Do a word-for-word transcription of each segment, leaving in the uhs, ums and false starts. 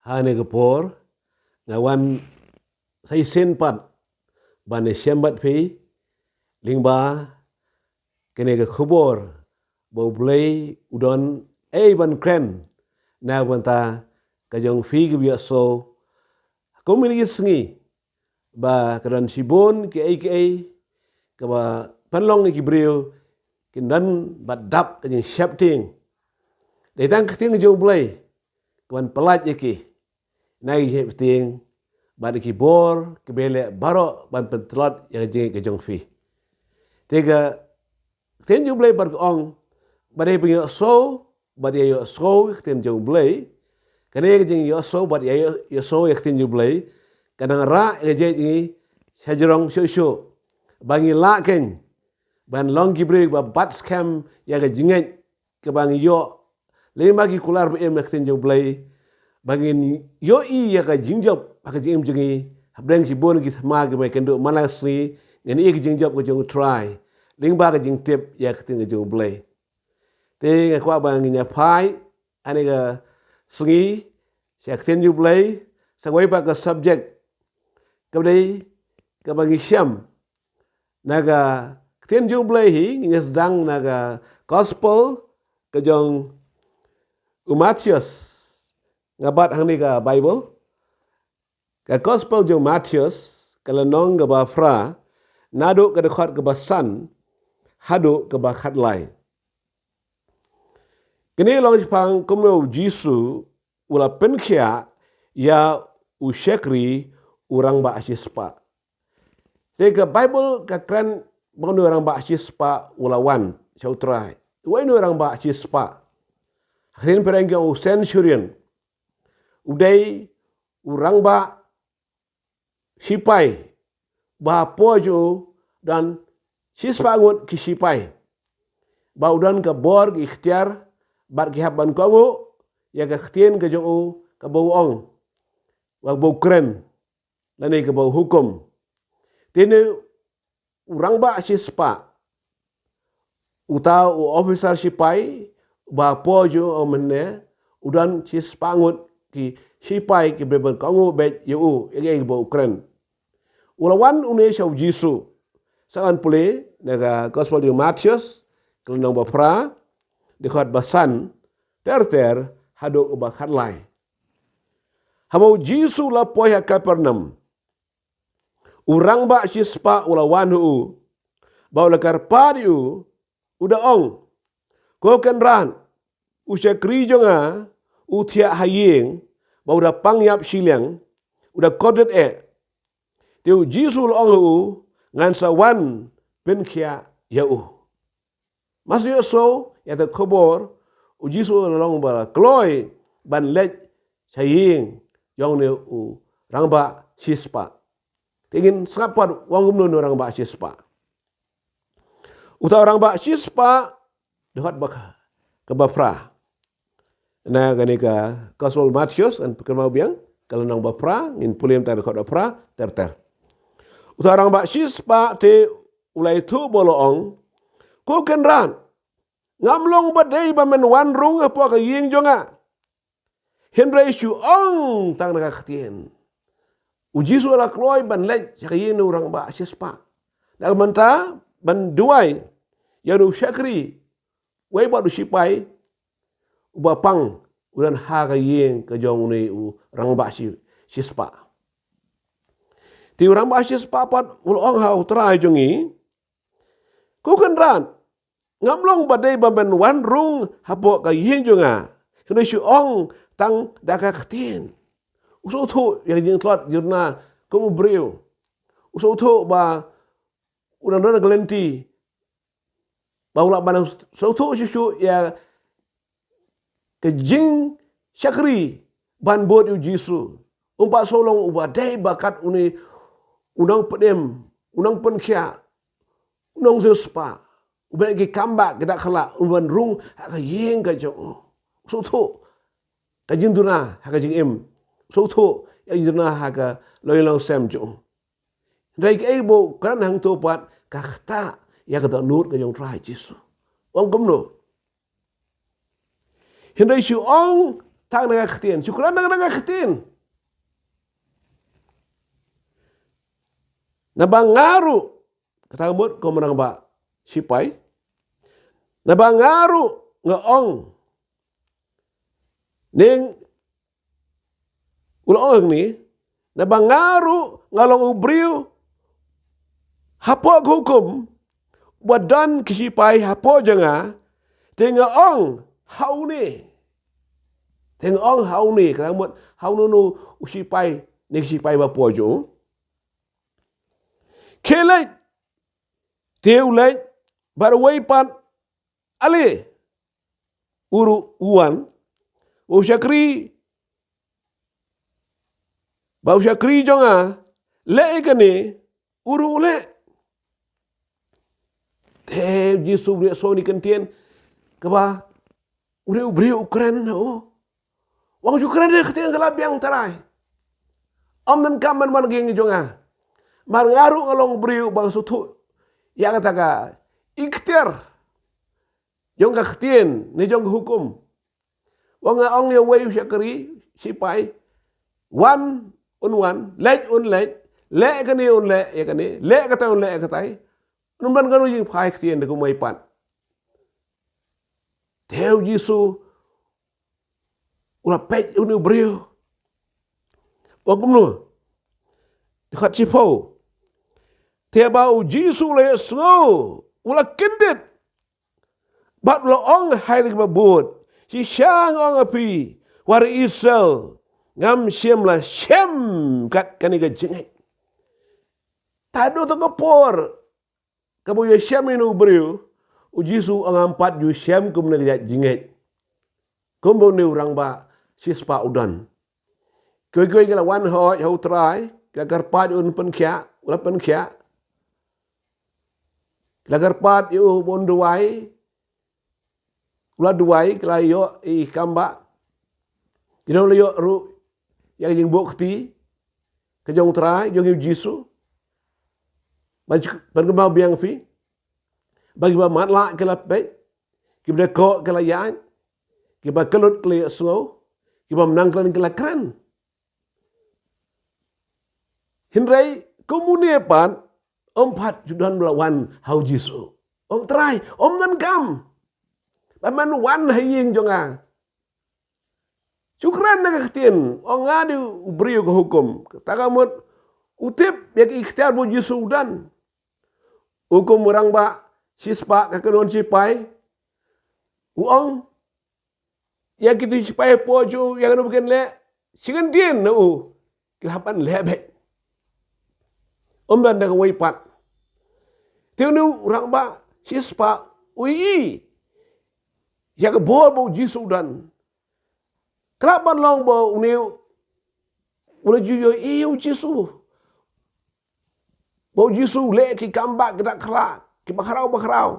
Ha kane ka por nga wan sa shisien pat ban ïashem bad phi lyngba kane ka khubor ba U Blei u don ei ban kren na ka bynta ka jong phi kiba ïohsngew. Kum kine ki sngi ba ka don shibun kiei kiei kaba pynlong ïa ki briew kin don bad dap ka jingsheptieng. Dei tang ka ktien ka jong U Blei ka ban pyllait ïa ki na ki jingsheptieng bad ïa ki bor kiba leh baroh ban pyntlot ïa ka jingngeit ka jong phi. Te ka ktien jong U Blei bad ka ong ba dei ba ïohsngew bad ïa ïohsngew ïa ka ktien jong U Blei. Kane ka jingïohsngew bad ïa ïohsngew ïa ka ktien jong U Blei ka nang rah ïa ka jingngeit jong ngi sha jrong shuh shuh ba ngi lah kein ban long ki briew ba bat skhem ïa ka jingngeit kaba ngi ïoh lyngba ki kular ba im ha ka ktien jong U Blei, ba ngin ïohi ïa ka jingjop ha ka jingim jong ngi. Hapdeng shibun ki thma kiba ngi kynduh man la ka sngi ngin ïohi ka jingjop ka jong U Trai lyngba ka jingtip ïa ka ktien ka jong U Blei. Te nga kwah ba ngin ïa phai ha kane ka sngi sha ka ktien jong U Blei sa kawei pat ka subject kaba dei kaba ngi shem na ka ktien jong U Blei hi. Ngin ïa sdang na ka gospel ka jong u Mathaios. Nga bat hangne ka Bible, ka gospel jong u Mathaios ka lynnong kaba phra, naduh ka dkhot kaba san haduh kaba khatlai. Kine long shaphang kumno U Jisu u la pynkhiah ïa u shakri u rangbah shispah. Te ka Bible ka kren ba uno u rangbah shispah u la wan sha U Trai. Uei uno u rangbah shispah? Ha ka ktien phareng ki ong u centurion. U dei u rangbah shipai ba hapoh jong u don shispah ngut ki shipai, ba u don ka bor, ki ikhtiar bad ki hap ban kohnguh ïa ka ktien ka jong u kaba u ong, kaba u kren lane kaba u hukum. Te une u rangbah shispah, uta u officer shipai ba hapoh jong u mynne u don shispah ngut ki shipai kiba ban kohnguh beit ïa u ïa kaei kaba u kren. U la wan une sha U Jisu. Sa ngan pule na ka gospel jong u Mathaios ka lynnong ba phra, dkhot ba san ter ter haduh ba khatlai. Haba U Jisu u la poi ha Kapernaum, u rangbah shispah u la wan ha u bad u la kyrpad ïa u, u da ong, Ko Kynrad, u shakri jong nga u thiah ha ïing bad u da pang ïap shiliang, u da kordit eh. Te U Jisu u la ong ha u, Ngan sa wan pynkhiah ïa u. Mar shu ïohsngew ïa kata ka khubor, U Jisu u la long ba la kloi ban leit sha ïing jong une u rangbah shispah. Te ngin sngap pat u ong kumno une u rangbah shispah. Uta u rangbah shispah, dkhot ba kha-, kaba phra. Na kane ka gospel Mathaios, ngan pynkynmaw biang, ka lynnong ba phra, ngin pule mynta dkhot ba phra ter ter. Uta u rangbah shispah te u la ïathuh bad u la ong, Ko Kynrad, ngam long ba dei ba men wan rung hapoh ka ïing jong nga. Hynrei shu ong tang da ka ktien. U Jisu u la kloi ban leit sha ka ïing u rangbah shispah. Na ka bynta ban duwai ïa une u shakri, uwei pat u shipai uba pang u don ha ka ïing ka jong une u rangbah shi-, shispah. Te u rangbah shispah pat u la ong ha U Trai jong ngi, Ko Kynrad, ngam long ba dei ba men wan rung hapoh ka ïing jong nga. Hynrei shu ong tang da ka ktien. U sngewthuh ïa ka jingtlot jingduna kum u briew. U sngewthuh ba u dang don ka lynti ba u lah ban sngewthuh shuh shuh ïa ka jingshakri ban bud ïa U Jisu. Um pat sngew long uba dei ba kat une u nongpynim, u nongpynkhiah, u nongsiewspah, uba leh ki kam bah ki dak khlak, u wan rung ha ka ïing ka jong u. U sngewthuh ka jingduna ha ka jingim. U sngewthuh ïa ka jingduna ha ka longïing longsem jong u. Hynrei kaei ba u kren hangto pat ka ktah ïa ka dohnud ka jong U Trai Jisu. U ong kumno? Hynrei shu ong tang na ka ktien, shu kren na ka ktien. Naba nga ruh, kata ka mut kum u rangbah shipai, naba nga ruh nga ong, ne u la ong hangne, naba nga ruh nga long u briew hapoh ka hukum, ba don ki shipai hapoh jong nga, te nga ong ha une, te nga ong ha une, kata ka mut ha uno uno u shipai na ki shipai ba hapoh jong u, khie leit. Te u leit, bad uwei pat, ale, u ruh u wan, u shakri, ba u shakri jong nga, leh ïa kane, u ruh u leh. Te u Jisu u leh sa kane ka ktien, kaba une u briew u kren, oh. U ong, shu kren ïa ka ktien, ka la biang, Trai. Ym donkam ban wan ha ka ïing jong nga. Namar nga ruh nga long u briew ba nga sngewthuh ïa kata ka iktiar jong ka ktien ne jong ka hukum. U ong, nga ong ïa uwei u shakri, shipai, wan, un wan, leit, un leit, leh ïa kane, un leh ïa kane, leh katai, un leh ïa katai. Ym don kano jingphai ktien da kumwei pat. Te u Jisu u la peit une u briew. U ong kumno? Dkhot shiphew. Te haba u Jisu u la ïohsngew, u la kyndit, bad u la ong ha kiba bud, shisha nga ong ha phi, wat ha Israel ngam shym la shem kat kane ka jingngeit. Tad haduh kata ka por kaba u ïashem ïa une u briew, u Jisu u ong, ngam pat ju shem kumne ka jait jingngeit kumba une u rangbah shispah u don. Kiwei kiwei ki la wan hooid ha u Trai, ki la kyrpad ïa u un pynkhiah, u la pynkhiah. Ki la kyrpad ïa u ba un duwai, u la duwai, ki la ïoh i kambah. Ki la ïoh ruh ïa ka jingbuh kti ka jong u Trai, jong u Jisu. Ban, ban kynmaw biang ïa phi ba kiba matlah ki la peit, kiba dei koh ki la ïaid, kiba kyllut ki la ïohsngew, kiba ym nang kren ki la kren. Hynrei kum une pat, um pat ju don ba la wan ha u Jisu. Ong, Trai, ym donkam ba men wan ha ïing jong nga. Shu kren na ka ktien, ong nga dei u briew ka hukum. Kata ka mut u tip ïa ka iktiar ba u Jisu u don. U kum u rangbah shispah ka kynhun shipai, u ong ïa kito ki shipai hapoh jong u, ïa kano ba kin leh, shu kyntien na u, ki lah ban leh beit. Um don da kawei pat. Te une u rangbah shispah u ïohi ïa ka bor ba u Jisu u don. Ka lah ban long ba une u la ju ïohi ïa u Jisu, ba u Jisu u leh ki kam bah ki dak khraw, kiba khraw ba khraw,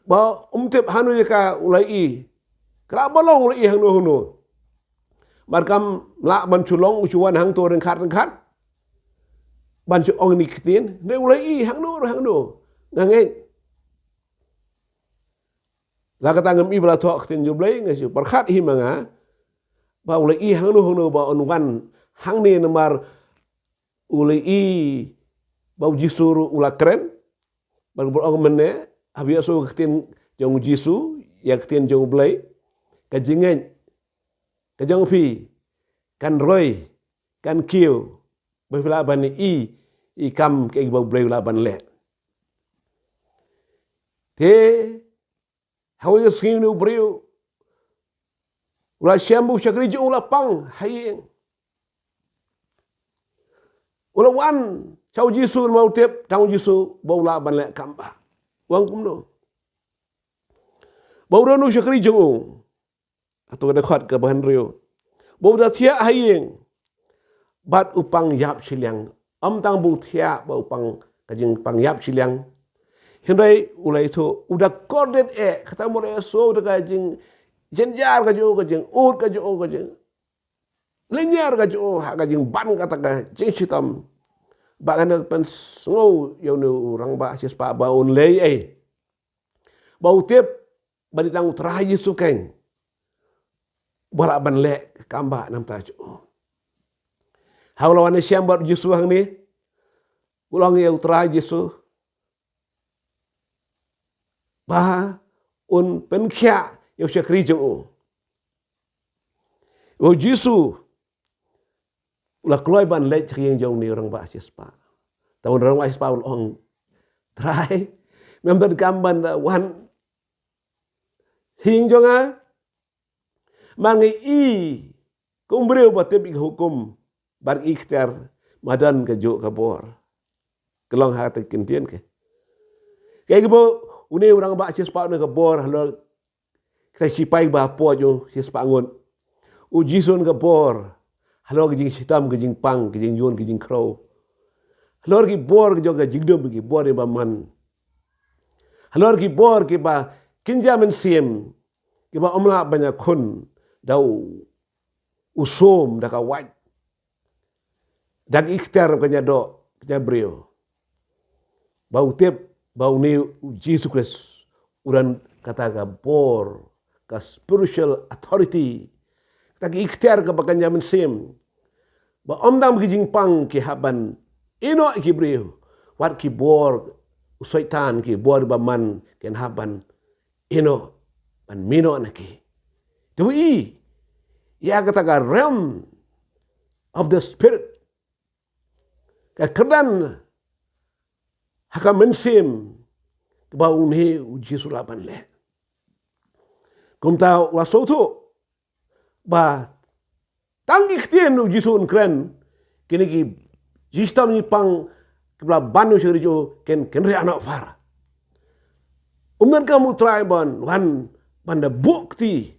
ba um tip hangno ïa ka u la ïohi. Ka lah ban long u la ïohi hangno hangno. Bad kam lah ban shu long u shu wan hangto ryngkat ryngkat ban shu ong kine ki ktien, hynrei u la ïohi hangno hangno. Nga ngeit la kata ngam i ba la thoh ktien jong U Blei, nga shu pyrkhat hi ma nga ba u la ïohi hangno hangno ba un wan hangne, namar u la ïohi ba u Jisu ruh u la kren. Bad kumba ong mynne, haba ïohsngew ka ktien jong u Jisu, ïa ka ktien jong U Blei, ka jingngeit ka jong phi kan roi, kan kiew, ba phi lah ban ïohi i kam kiba U Blei u lah ban leh. Te haba ïohsngew une u briew u la shem ba u shakri jong u la pang ha ïing, u la wan sha u Jisu namar u tip tang u Jisu ba u lah ban leh kam bah. U ong kumno? Ba u don u shakri jong u, hato ka dkhot kaba hynriew, ba u da thiah ha ïing bad u pang ïap shiliang. Ym tang ba u thiah, ba u pang, ka jingpang ïap shiliang, hynrei u la ïathuh u da kordit eh, kata mut eh, shu da ka jingjynjar ka jong u, ka jingud ka jong u, ka jinglynñiar ka jong u ha ka jingban kata ka jingshitom. Ba kan pynsngew ïa une u rangbah shispah ba un leh ei, ba u tip ba dei tang u Trai Jisu keiñ. ba lah ban leh ka kam ba namar jong u. Haba u la wan shem bad u Jisu hangne, u la ong ïa u Trai Jisu ba un pynkhiah ïa u shakri jong u. U Jisu u la kloi ban leit sha ka ïing jong une u rangbah shispah. Te u rangbah shispah u la ong, Trai, mem donkam ban da wan sha ïing jong nga? Ma nga i kum u briew ba tip ïa ka hukum bad ïa ka iktiar, ma don kajuh ka bor. Ka long ha kata ka kyntien ka. Kaei kaba une u rangbah shispah u don ka bor halor kita ki shipai ba hapoh jong u shispah ngut? U Jisu u don ka bor halor ka jingshitom, ka jingpang, ka jingïoh, ka jingkhrew. Halor ki bor ka jong ka jingdum, ki bor kiba man. Halor ki bor kiba kynja mynsiem, kiba ym lah ban ïakhun da u, u sum, da ka wait, da ka iktiar ka kynja doh, ka kynja briew. Ba u tip ba une u Jisu Khrist u don kata ka bor, ka spiritual authority, kata ka iktiar kaba kynja mynsiem, ba ym tang ki jingpang ki hap ban ïehnoh ïa ki briew, wat ki bor u Soitan, ki bor ba man, kin hap ban ïehnoh, ban mihnoh na ki. Te u i ïa kata ka realm of the spirit, ka kyrdan ha ka mynsiem, kaba une u Jisu u lah ban leh. Kumta u la sngewthuh ba tang ki ktien u Jisu un kren, kine ki jingshitom jingpang kiba la ban ïa u shakri jong u kin, kin kynriah noh phar. Um donkam u Trai ban wan, ban da buh kti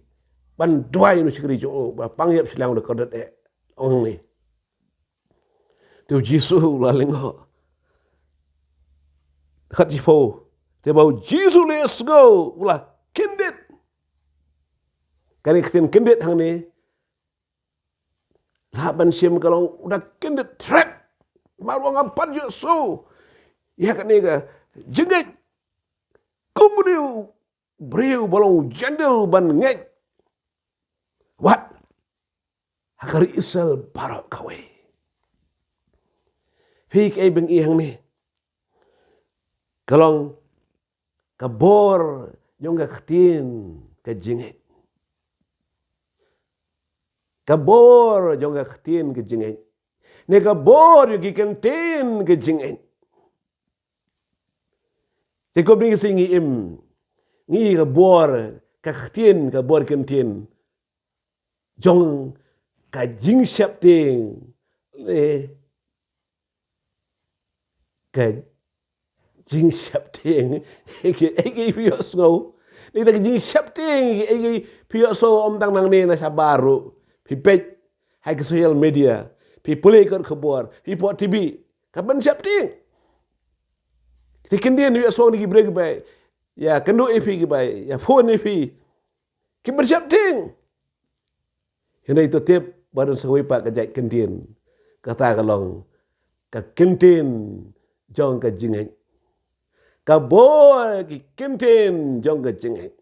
ban duwai ïa u shakri jong u ba pang ïap shiliang, u da kordit eh. Ong ne. Te u Jisu u la lyngngoh. Khat shiphew. Te ba u Jisu u la sngew, u la kyndit. Kane ka ktien kyndit hangne, lah ban shim ka long u da kyndit threat. Mar u ong, ngam pat ju sngew ïa kane ka jingngeit. Kum une u briew ba long u jandil ban ngeit wat ha ka ri Israel baroh kawei. Phi, kaei ba ngi ïohi hangne ka long ka bor jong ka ktien ka jingngeit. Ka bor jong ka ktien ka jingngeit, ne ka bor jong ki kyntien ka jingngeit. Te kumne ka sngi ngi im, ngi ka bor ka ktien, ka bor kyntien jong ka jingsheptieng, eh, ka jingsheptieng. Ki, ki, phi ïohsngew? Ngi da ka jingsheptieng, ki, ki, phi ïohsngew, ym tang nangne, na shabar ruh. Phi peit ha ki social media, phi pule ki khubor, phi pule T V, ka ban sheptieng. Te kyntien, phi ïohsngew, ki briew kiba ïa kynduh ïa phi, kiba ïa phone ïa phi, ki ban sheptieng. Hynrei to tip ba don sa kawei pat ka jait kyntien. Kata ka long ka kyntien jong ka jingngeit. Ka bor ki kyntien jong ka jingngeit.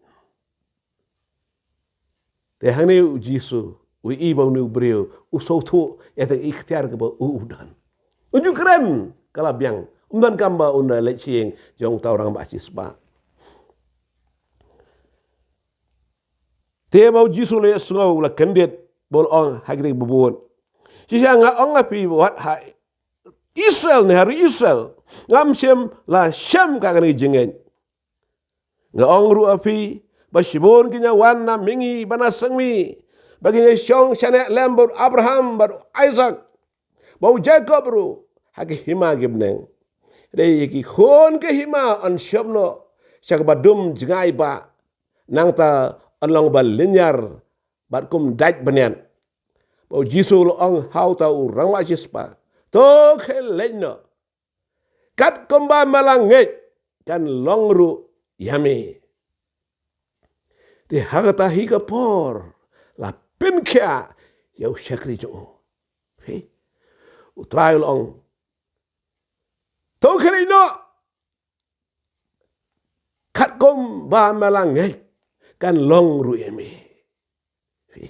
Te hangne u Jisu u ïohi ba une u briew u sngewthuh ïa kata ka iktiar kaba u, u don. Un ju kren, ka la biang. Um donkam ba un da leit sha ïing jong uta u rangbah shispah. Te ba u Jisu u la ïohsngew, u la kyndit, bad u la ong ha kitei kiba bun, shisha nga ong ha phi, wat ha Israel, ne ha ri Israel, ngam shym la shem ka kane ka jingngeit. Nga ong ruh ha phi ba shibun kin ïa wan na mihngi bad na sangmi, ba kin ïa shong shaniah lem bad u Abraham bad u Isaak bad u Jakob ruh ha ki hima ki bneng. Hynrei ïa ki khun ka hima yn shong noh sha kaba dum jngai bah, nangta yn long ba lynñiar bad kum dait bniat. Bad u Jisu u la ong ha uta u rangbah shispah, to khie leit noh. Katkum ba me la ngeit, kan long ruh ïa me. Te ha kata hi ka por la pynkhiah ïa u shakri jong u. Phi, u Trai u la ong, to khie leit noh. Katkum ba me la ngeit, kan long ruh ïa me. Phi,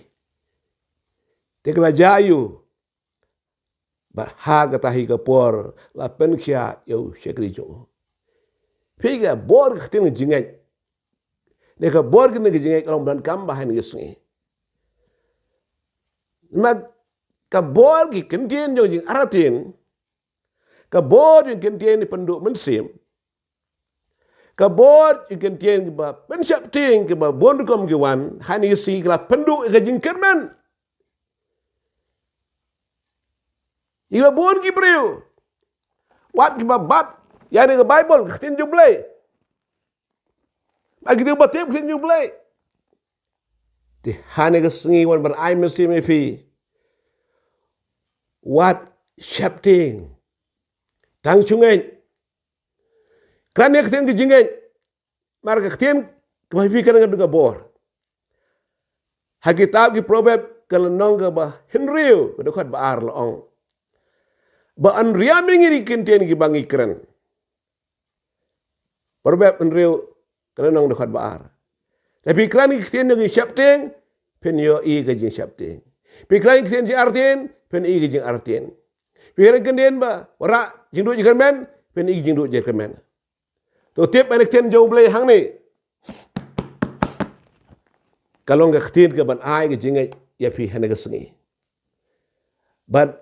Te ka la jia ïa u. Bad ha kata hi ka por la pynkhiah ïa u shakri jong u. Phi ka bor ka ktien ka jingngeit. Ne ka bor ka ktien ka jingngeit ka long ban kam ba ha kane ka sngi. Ma ka bor ki ktien jong jingartatien. Ka bor jong ki ktien pynduh mynsiem. Ka bor jong ki ktien kiba pynsheptieng kiba bun rukom ki wan ha kane ka sngi ka la pynduh ïa ka jingkyrmen. Ïa kiba bun ki briew. Wat kiba bat ïa kane ka Baibl, ka ktien jong U Blei. Bad kito kiba tip ka ktien jong U Blei. Te ha kane ka sngi wan ban ai mynsiem ïa phi. Wat sheptieng. Tang shu ngeit. Kren ïa ka ktien ka jingngeit. Namar ka ktien kaba phi kren ka dei ka bor. Ha kitab ki Proverb ka lynnong kaba hynriew ka dkhot ba ar la ong. Ba yn riam ïa ngi ki ktien kiba ngi kren. Proverb hynriew ka lynnong dkhot ba ar. Lada phi kren ïa ki ktien jong ki sheptieng, phin ïohi ka jingsheptieng. Phi kren ïa ki ktien jingartatien, phin ïohi ka jingartatien. Phi kren ïa ki ktien ba wanrah jingduh jingkyrmen, phin ïohi ka jingduh jingkyrmen. To tip ba kane ka ktien jong U Blei hangne ka long ka ktien kaban ai ka jingngeit ïa phi ha kane ka sngi. Bad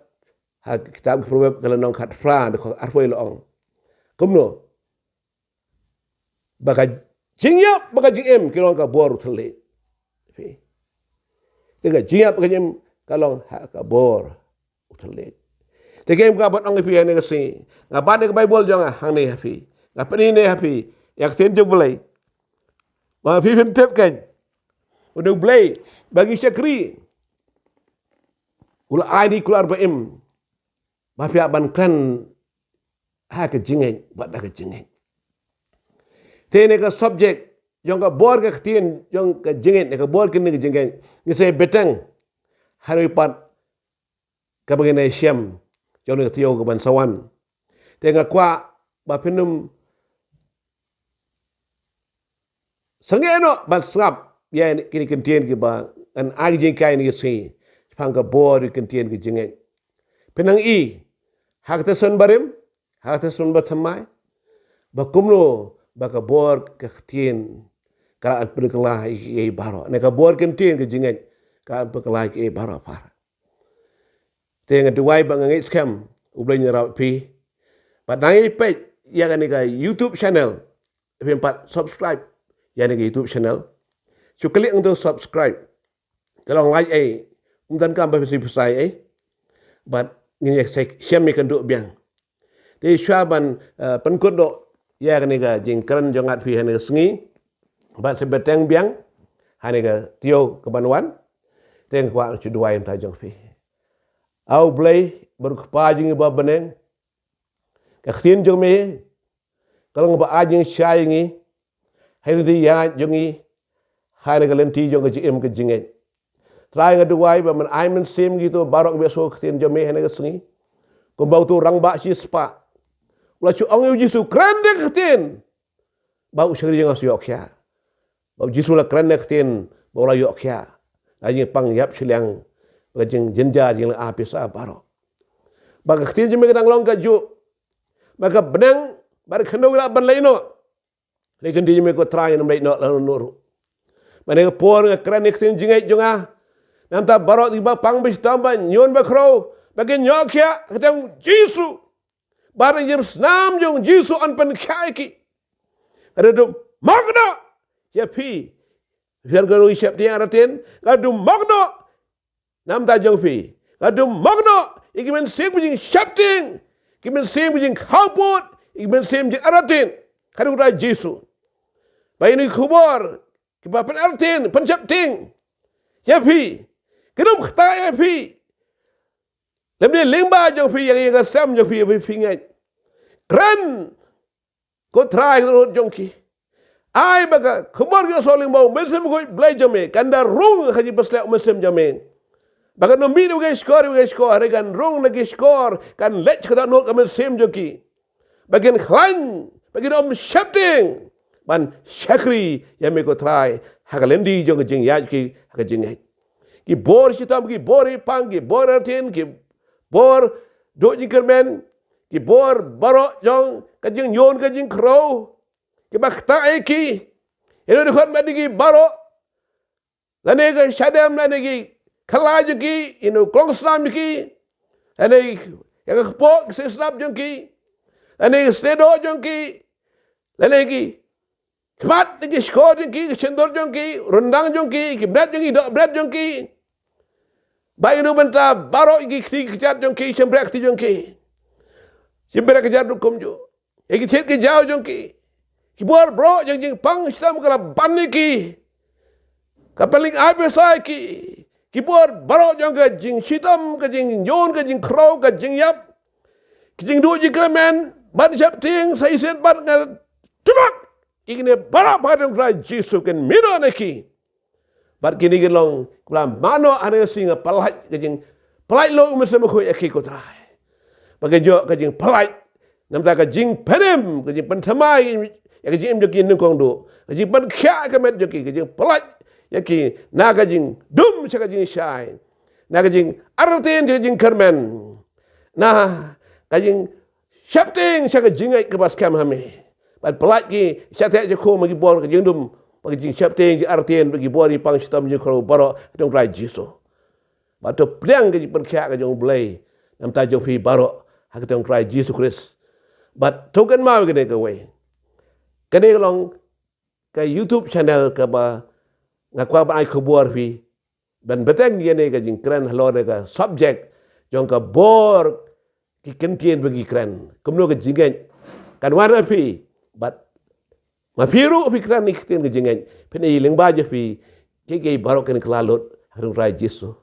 ha kitab ki Proverb ka lynnong khatphra dkhot arphew la ong. Kumno? Ba ka jingïap bad ka jingim ki long ha ka bor u thylliej. Phi. Te ka jingïap bad ka jingim ka long ha ka bor u thylliej. Te kane ka ban ong ïa phi ha kane ka sngi. Nga bat ïa ka Baibl jong nga hangne ha phi. Nga pyni ne ha phi ïa ka ktien jong U Blei. Ba phi phin tip kein. U dei U Blei ba ngi shakri. U la ai ïa ngi kular ba im. Ba phi hap ban kren ha ka jingngeit bad da ka jingngeit. Te kane ka subject jong ka bor ka ktien jong ka jingngeit, ne ka bor ka ktien ka jingngeit, ngi sa bteng ha kawei pat kaba ngin ïashem jong kane ka taïew kaban sa wan. Te nga kwah ba phin ym sangeh noh ban sngap ïa kine ki ktien kiba ngan ai jinghikai ha kane ka sngi shaphang ka bor ka ktien ka jingngeit. Phin nang ïohi ha ka Testament barim, ha ka Testament bathymmai, ba kumno ba ka bor ka ktien ka la pynkylla ïa kiei baroh, ne ka bor ka ktien ka jingngeit ka la pynkylla ïa kiei baroh. Te nga duwai ba nga ngeit skhem U Blei un ïarap ïa phi. Bad ngi peit ïa kane ka YouTube channel, phin pat subscribe ïa kane ka YouTube channel. Shu klik hangto subscribe. Te long like ei, ym donkam ba phi shu pynshai ei. Bad ngin ïa shem ïakynduh biang. Te shuwa ban, eh, pynkut noh ïa kane ka jingkren jong nga ïa phi ha kane ka sngi. Bad sa bteng biang ha kane ka taïew kaban wan. Te nga kwah shu duwai mynta jong phi. A U Blei, ba U Kpa jong ngi uba ha bneng. Ka ktien jong me ka long ba ai jingshai ïa ngi ha kane ka ïaid jong ngi ha kane ka lynti jong ka jingim ka jingngeit. Trai, nga duwai ba men ai mynsiem ïa kito baroh kiba ïohsngew ka ktien jong me ha kane ka sngi. Kumba uto u rangbah shispah u la shu ong ïa U Jisu, kren da ka ktien, ba u shakri jong nga u sa ïohkhia. Ba U Jisu u la kren da ka ktien, ba u la ïohkhia. La jingpang ïap shiliang, ba ka jingjynjar jingleh pisa baroh. Ba ka ktien jong me ka dang long kajuh. Ba ka bneng bad ka khyndew ki lah ban leit noh. Hynrei ka ktien jong me ko Trai kam leit noh lano lano ruh. Ba ha kane ka por nga kren ïa ka ktien jingngeit jong nga. Namar baroh kiba pang ba shitom ba ñion ba khrew, ba kin ïohkhia ha ka kyrteng U Jisu. Ba ha ka jingïasnam jong U Jisu yn pynkhiah ïa ki. Nga duh mok noh ïa phi. Phi ruh ki sheptieng artatien, nga duh mok noh namar jong phi. Nga duh mok noh ïa ki mynsiem ba jingsheptieng, ki mynsiem ba jingkhawpud, ïa ki mynsiem jingartatien. Ka dei U Trai Jisu. Ba ïa kine ki khubor kiba pynartatien, pynsheptieng ïa phi, kin ym ktah ïa phi. Lymne lyngba jong phi, ïa ka ïing ka sem jong phi, ïa phi, phi ngeit. Kren ko Trai ha ka dohnud jong ki. Ai ba ka khubor ka jingïasoh lyngba U Mynsiem Bakhuid Blei jong me kan da rung ha ka jingpynshlur U Mynsiem jong me. Ba kan ym mih na kiwei ki shkor, kiwei ki shkor, hynrei kan rung na ki shkor, kan leit sha ka dohnud ka mynsiem jong ki. Ba kin khlaiñ, ba kin ym sheptieng ban shakri ïa me ko Trai ha ka lynti jong ka jingïaid ki ha ka jingngeit. ki bor shitom, ki bor ïapang, ki bor artatien, ki bor duh jingkyrmen, ki bor baroh jong ka jingñion ka jingkhrew, kiba ktah ïa ki. Ïa u dkhot met ïa ki baroh, lane ka shadem, lane ki khlaiñ jong ki, ïa u klongsnam jong ki, lane ïa ka kpoh, ka sisnap jong ki, lane ka snedo jong ki, lane ki khmat, lane ki shkor jong ki, ka shyntur jong ki, ryndang jong ki, ki bret jong ki, dohbret jong ki. Ba ïa u bynta baroh ïa ki kti ki kjat jong ki, shympriah kti jong ki, shympriah kjat rukom jong, ïa ki thied ki jaw jong ki, ki bor baroh jong jingpang shitom ka la ban ïa ki, ka pynlyngngoh besai ki, ki bor baroh jong ka jingshitom, ka jingñion, ka jingkhrew, ka jingïap, ka jingduh jingkyrmen, ban sheptieng sa shisien bad nga tbak ïa kine baroh ha ka kyrteng Trai Jisu, kin mih noh na ki. Bad kine ki long kiba la mano ha kane ka sngi, nga pyllait ka jingpyllait lok u Mynsiem Bakhuid ïa ki, ko Trai. Ba ka jong ka jingpyllait, namar ka jingpynim, ka jingpynthymmai ïa ka jingim jong ki nyngkong duh, ka jingpynkhiah ka met jong ki, ka jingpyllait ïa ki na ka jingdum sha ka jingshai, na ka jingartatien sha ka jingkyrmen, na ka jingsheptieng sha ka jingngeit kaba skhem ha me. Bad pyllait ki shateh shakhum ha ki bor ka jingdum, bad ka jingsheptieng, jingartatien, bad ki bor ïapang shitom jingkhrew baroh ha ka kyrteng Trai Jisu. Bad to pdiang ka jingpynkhiah ka jong U Blei na ka bynta jong phi baroh ha ka kyrteng Trai Jisu Khrist. Bad to kynmaw ïa kane kawei. Kane ka long ka YouTube channel kaba nga kwah ban ai khubor phi, ban bteng ïa kane ka jingkren halor kane ka subject jong ka bor ki kyntien ba ki kren, kumno ka jingngeit kan wan ha phi. Bad ma phi ruh phi kren ïa ki kyntien ka jingngeit, phin ïohi lyngba jong phi kiei kiei baroh kin kylla lut ha ka kyrteng Trai Jisu.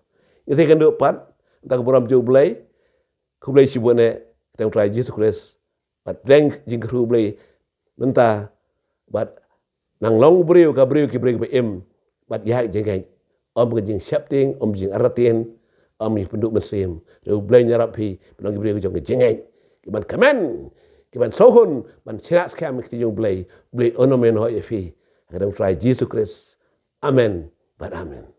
Ngi sa ïakynduh pat, na ka burom jong U Blei. Khublei shibun eh ha ka kyrteng Trai Jisu Khrist. Bad pdiang jingkyrkhu U Blei mynta, bad nang long briew ka briew ki briew kiba im bad ïaid jingngeit, ym ka jingsheptieng, ym jingartatien, ym jingpynduh mynsiem. Te U Blei un ïarap phi phin long ki briew jong ka jingngeit, kiban kmen, kiban sngewhun ban shna skhem ïa ka ktien jong U Blei. U Blei un ym ïehnoh ïa phi ha ka kyrteng Trai Jisu Khrist. Amen bad amen.